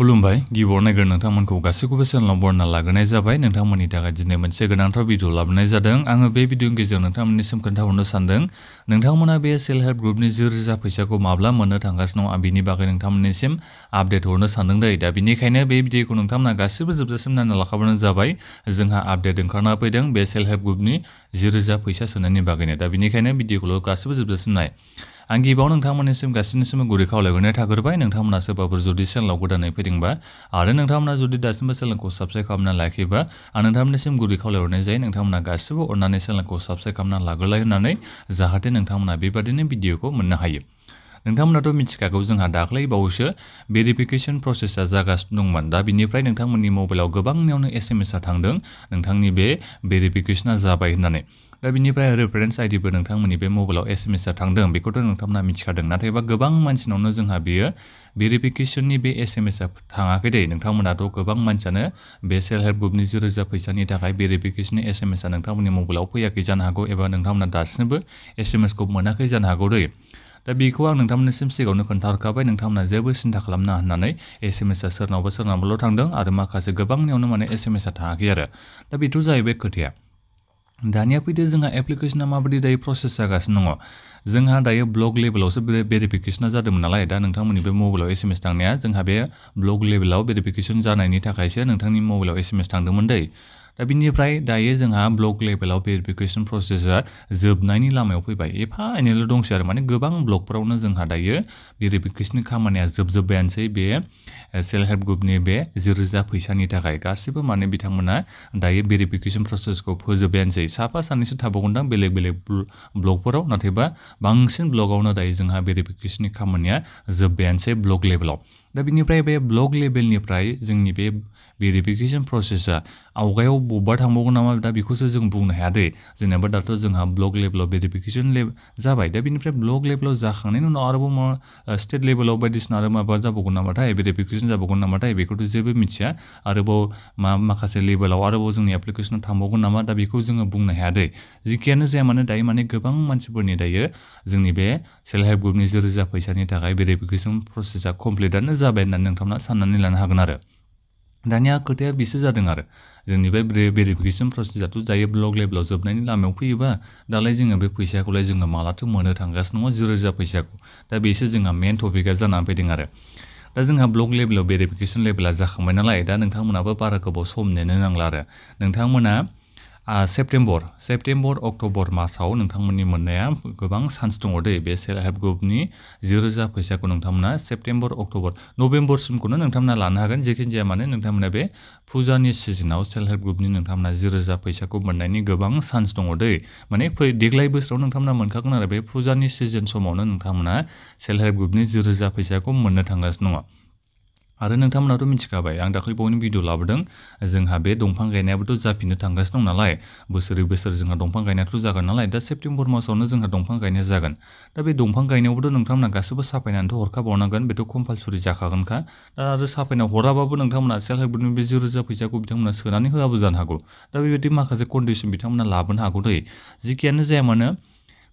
खुलुमबाय गिबियाव नायग्रो नोंथांमोनखौ गासैखौबो चेनेलाव बरना लाग्रोनाय जाबाय नोंथांमोननि थाखाय दिनै मोनसे गोनांथार भिडिअ लाबोनाय जादों आङो बे भिडिअनि गेजेरजों नोंथांमोननिसिम खोन्थाहरनो सानदों नोंथांमोना बे सेल्फ हेल्प ग्रुपनि 10,000 फैसाखौ माब्ला मोननो थांगासिनो दं आं बिनि बागै नोंथांमोननिसिम आपडेट हरनो सानदों दा बेनिखायनो बे भिडिअखौ नोंथांमोना गासिबो जोबजासिम नायना लाखाबानो जाबाय जोंहा आपडेट ओंखारना फैदों बे सेल्फ हेल्प ग्रुपनि 10,000 फैसा सोनायनि बागैनो दा बेनिखायनो भिडिअखौल' गासिबो जोबजासिम नाय आं गिबियाव नोंथांमोननिसिम गासिनिसिम गुरै खावलायहरनाय थाग्रोबाय नोंथांमोना सोरबाफोर जुदि चेनेलाव गोदानै फैदोंबा आरो नोंथांमोना जुदि दासिमबो चेनेलखौ साबस्क्राइब खालामना लायाखैबा आं नोंथांमोननिसिम गुरै खावलायहरनाय जायो नोंथांमोना गासिबो अननानै चेनेलखौ साबस्क्राइब खालामना लाग्रोलाय होननानै जाहाथे नोंथांमोना बेबादिनो भिडिअखौ मोननो हायो नोंथांमोनाथ' मिथिखागौ जोंहा दाख्लै बावैसो भेरिफिकेसन प्रसेसआ जागासिनो दंमोन दा बिनिफ्राय नोंथांमोननि मबाइलाव गोबांनियावनो एसएमएसआ थांदों नोंथांनि बे भेरिफिकेसना जाबाय होननानै दा बिनिफ्राय रेफारेन्स आइडिबो नोंथांमोननि बे मबाइलाव एसएमएसआ थांदों बेखौथ' नोंथांमोना मिथिखादों नाथायबा गोबां मानसिनावनो जोंहा बेयो भेरिफिकेसननि बे एसएमएसआ थाङाखै दे नोंथांमोनाथ' गोबां मानसियानो बे सेल्फ हेल्प ग्रुपनि 10,000 फैसानि थाखाय भेरिफिकेसननि एसएमएसआ नोंथांमोननि मबाइलाव फैयाखै जानो हागौ एबा नोंथांमोना दासिमबो एसएमएसखौ मोनाखै जानो हागौ दे दा बेखौ आं नोंथांमोननिसिम सिगाङावनो खोन्थाहरखाबाय नोंथांमोना जेबो सिन्था खालामनाङा होननानै एसएमएसआ सोरनावबाल' थांदों आरो माखासे गोबांनियावनो माने एसएमएसआ थाङाखै आरो दा बेथ' जाहैबाय खोथाया दानिया फैदो जोंहा एप्लिकेशना माबायदि दायो प्रसेस जागासिनो दङ जोंहा दायो ब्लक लेभेलावसो भेरिफिकेसना जादोंमोन नालाय दा नोंथांमोननि बे मबाइलाव एसएमएस थांनाया जोंहा बे ब्लक लेभेलाव भेरिफिकेसन जानायनि थाखायसो नोंथांनि मबाइलाव एसएमएस थांदोंमोन दै दा बिनिफ्राय दायो जोंहा ब्लक लेभेलाव भेरिफिकेसन प्रसेसआ जोबनायनि लामायाव फैबाय एफा एनैल' दंसै आरो माने गोबां ब्लकफोरावनो जोंहा दायो भेरिफिकेसननि खामानिया जोबजोब्बायानोसै बे सेल्फ हेल्प ग्रुपनि बे 10,000 फैसानि थाखाय गासिबो माने बिथांमोना दायो भेरिफिकेसन प्रसेसखौ फोजोब्बायानोसै साफा सानैसो थाबावगोनदां बेलेग ब्लकफोराव नाथायबा बांसिन ब्लकआवनो दायो जोंहा भेरिफिकेसननि खामानिया जोब्बायानोसै ब्लक लेभेलाव दा बिनिफ्राय बे ब्लक लेभेलनिफ्राय जोंनि बे भेरिफिकेसन प्रसेसआ आवगायाव बबेबा थांबावगोन नामा दा बेखौसो जों बुंनो हाया दे जेनेबा दाथ' जोंहा ब्लक लेभेलाव भेरिफिकेसन जाबाय दा बिनिफ्राय ब्लक लेभेलाव जाखांनायनि उनाव आरोबाव स्टेट लेभेलाव बायदिसिना आरो माबा जाबावगोन नामाथाय भेरिफिकेसन जाबावगोन नामाथाय बेखौथ' जेबो मिथिया आरोबाव माखासे लेभेलाव आरोबाव जोंनि एप्लिकेसनाव थांबावगोन नामा दा बेखौ जोङो बुंनो हाया दे जिखियानो जाया मानो दायो माने गोबां मानसिफोरनि दायो जोंनि बे सेल्फ हेल्प ग्रुपनि 10,000 फैसानि थाखाय भेरिफिकेसन प्रसेसआ कमप्लिटआनो जाबाय होननानै नोंथांमोना साननानै लानो हागोन आरो दानिया खोथाया बिसो जादों आरो जोंनि बे भेरिफिकेसन प्रसेसआथ' जायो ब्लक लेभेलाव जोबनायनि लामायाव फैयोबा दालाय जोङो बे फैसाखौलाय जोङो मालाथो मोननो थांगासिनो दङ 10,000 फैसाखौ दा बेसो जोंहा मेन टपिकआ जानानै फैदों आरो दा जोंहा ब्लक लेभेलाव भेरिफिकेसन लेभेला जाखांबाय नालाय दा नोंथांमोनाबो बारा गोबाव सम नेनो नांला आरो नोंथांमोना सेप्तेम्बर अक्ट'बर मासाव नोंथांमोननि मोननाया गोबां चान्स दङ दे बे सेल्फ हेल्प ग्रुपनि 10,000 फैसाखौ नोंथांमोना सेप्तेम्बर अक्ट'बर नभेम्बरसिमखौनो नोंथांमोना लानो हागोन जेखि जाया मानो नोंथांमोना बे फुजानि सिजोनाव सेल्फ हेल्प ग्रुपनि नोंथांमोना 10,000 फैसाखौ मोननायनि गोबां चान्स दङ दे माने देग्लाय बोसोराव नोंथांमोना मोनखागोन आरो बे फुजानि सिजोन समावनो नोंथांमोना सेल्फ हेल्प ग्रुपनि 10,000 फैसाखौ मोननो थांगासिनो दङ आरो नोंथांमोनाथ' मिथिखाबाय आं दाख्लै बावैनो भिडिअ लाबोदों जोंहा बे दंफां गायनायाबोथ' जाफिननो थांगासिनो दं नालाय बोसोरै बोसोर जोंहा दंफां गायनायाथ' जागोन नालाय दा सेप्तेम्बर मासावनो जोंहा दंफां गायनाया जागोन दा बे दंफां गायनायावबोथ' नोंथांमोना गासिबो साफायनानैथ' हरखाबावनांगोन बेथ' कम्पालसरि जाखागोनखा दा आरो साफायना हराबाबो नोंथांमोना सेल्फ हेल्प ग्रुपनि बे 10,000 फैसाखौ बिथांमोना सोनानै होआबो जानो हागौ दा बेबायदि माखासे कन्डिसन बिथांमोना लाबोनो हागौ दै जिखियानो जाया मानो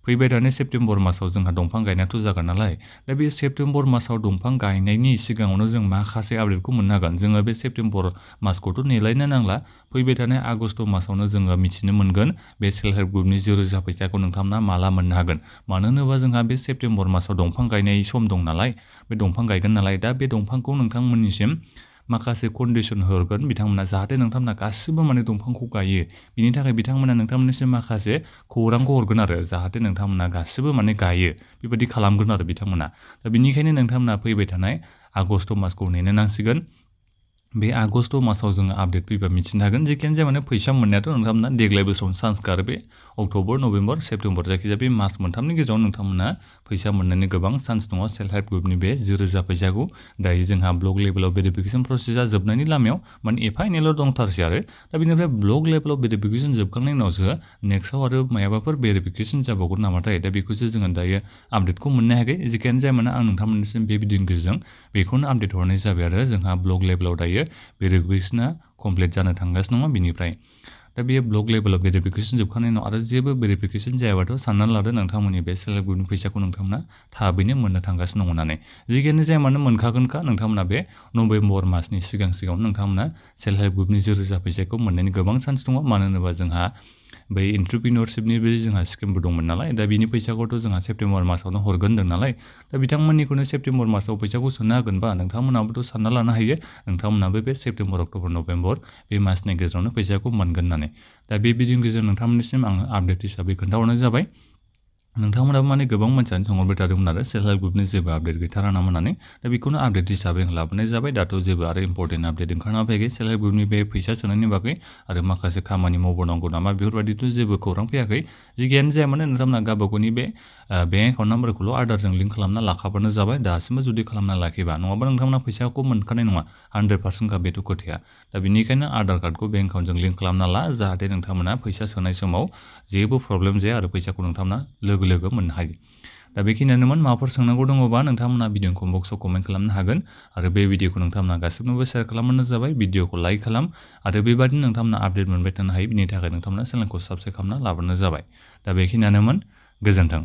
फैबाय थानाय सेप्तेम्बर मासाव जोंहा दंफां गायनायाथ' जागोन नालाय दा बे सेप्तेम्बर मासाव दंफां गायनायनि सिगाङावनो जों माखासे आपडेटखौ मोननो हागोन जोङो बे सेप्तेम्बर मासखौथ' नेलायनो नांला फैबाय थानाय आगष्ट मासावनो जोङो मिथिनो मोनगोन बे सेल्फ हेल्प ग्रुपनि 10,000 फैसाखौ नोंथांमोना माला मोननो हागोन मानो होनोबा जोंहा बे सेप्तेम्बर मासाव दंफां गायनाय सम दं नालाय बे दंफां गायगोन नालाय दा बे दंफांखौ नोंथांमोननिसिम माखासे कन्डिसन होगोन बिथांमोना जाहाथे नोंथांमोना गासिबो माने दंफांखौ गायो बिनि थाखाय बिथांमोना नोंथांमोननिसिम माखासे खौरांखौ हरगोन आरो जाहाथे नोंथांमोना गासिबो माने गायो बेबायदि खालामगोन आरो बिथांमोना दा बिनिखायनो नोंथांमोना फैबाय थानाय आगष्ट मासखौ नेनो नांसिगोन बे आगष्ट मासाव जोङो आपडेट फैबा मिथिनो हागोन जिखियानो जाया माने फैसा मोननायाथ' नोंथांमोना देग्लाय बोसोरावनो चान्स गारो बे अक्ट'बर नभेम्बर सेप्तेम्बर जायखिजाया बे मास मोनथामनि गेजेराव नोंथांमोना फैसा मोननायनि गोबां चान्स दङ सेल्फ हेल्प ग्रुपनि बे 10,000 फैसाखौ दायो जोंहा ब्लक लेभेलाव भेरिफिकेसन प्रसेसआ जोबनायनि लामायाव माने एफा एनैल' दंथारसै आरो दा बेनिफ्राय ब्लक लेभेलाव भेरिफिकेसन जोबखांनायनि उनावसो नेक्स्टआव आरो मायाबाफोर भेरिफिकेसन जाबावगोन नामाथाय दा बेखौसो जोङो दायो आपडेटखौ मोननो हायाखै जिखियानो जाया मानो आं नोंथांमोननिसिम बे भिडिअनि गेजेरजों बेखौनो आपडेट हरनाय जाबाय आरो जोंहा ब्लक लेभेलाव दायो भेरिफिकेसना कमप्लिट जानो थांगासिनो दङ बिनिफ्राय दा बेयो ब्लक लेभेलाव भेरिफिकेसन जोबखांनायनि उनाव आरो जेबो भेरिफिकेसन जायाबाथ' साननानै लादो नोंथांमोननि बे सेल्फ हेल्प ग्रुपनि फैसाखौ नोंथांमोना थाबैनो मोननो थांगासिनो दं होननानै जिखियानो जाया मानो मोनखागोनखा नोंथांमोना बे नभेम्बर मासनि सिगां नोंथांमोना सेल्फ हेल्प ग्रुपनि जो रोजा फैसाखौ मोननायनि गोबां चान्स दङ मानो होनोबा जोंहा बै एन्ट्रप्रिनियरशिपनि बे जोंहा स्किमबो दंमोन नालाय दा बिनि फैसाखौथ' जोंहा सेप्तेम्बर मासावनो हरगोन होनदों नालाय दा बिथांमोननिखौनो सेप्तेम्बर मासाव फैसाखौ सोनो हागोनबा नोंथांमोनाबोथ' सानना लानो हायो नोंथांमोनाबो बे सेप्तेम्बर अक्ट'बर नभेम्बर बे मासनि गेजेरावनो फैसाखौ मोनगोन होननानै दा बे भिडिअनि गेजेरजों नोंथांमोननिसिम आङो आपडेट हिसाबै खोन्थाहरनाय जाबाय नोंथांमोनाबो माने गोबां मानसियानो सोंहरबाय थादोंमोन आरो सेल्फ हेल्प ग्रुपनि जेबो आपडेट गैथारा नामा होननानै दा बेखौनो आपडेट हिसाबै आं लाबोनाय जाबाय दाथ' जेबो आरो इम्पर्टेन्ट आपडेट ओंखारना फैयाखै सेल्फ हेल्प ग्रुपनि बे फैसा सोनायनि बागै आरो माखासे खामानि मावबावनांगौ नामा बेफोरबायदिथ' जेबो खौरां फैयाखै जिखियानो जाया मानो नोंथांमोना गावबा गावनि बे बेंक एकाउन्ट नाम्बारखौल' आधारजों लिंक खालामना लाखाबानो जाबाय दासिमबो जुदि खालामना लाखिबा नङाबा नोंथांमोना फैसाखौ मोनखानाय नङा 100% का बेथ' खोथाया दा बेनिखायनो आधार कार्डखौ बेंक एकाउन्टजों लिंक खालामना ला जाहाथे नोंथांमोना फैसा सोनाय समाव जेबो प्रब्लेम जाया आरो फैसाखौ नोंथांमोना लोगो लोगो मोननो हायो दा बेखिनियानोमोन माबाफोर सोंनांगौ दङबा नोंथांमोना भिडिअखौ बक्सआव कमेन्ट खालामनो हागोन आरो बे भिडिअखौ नोंथांमोना गासिबनोबो शेयार खालामबानो जाबाय भिडिअखौ लाइक खालाम आरो बेबादिनो नोंथांमोना आपडेट मोनबाय थानो हायो बिनि थाखाय नोंथांमोना चेनेलखौ साबस्क्राइब खालामना लाबानो जाबाय दा बेखिनियानोमोन गोजोन्थों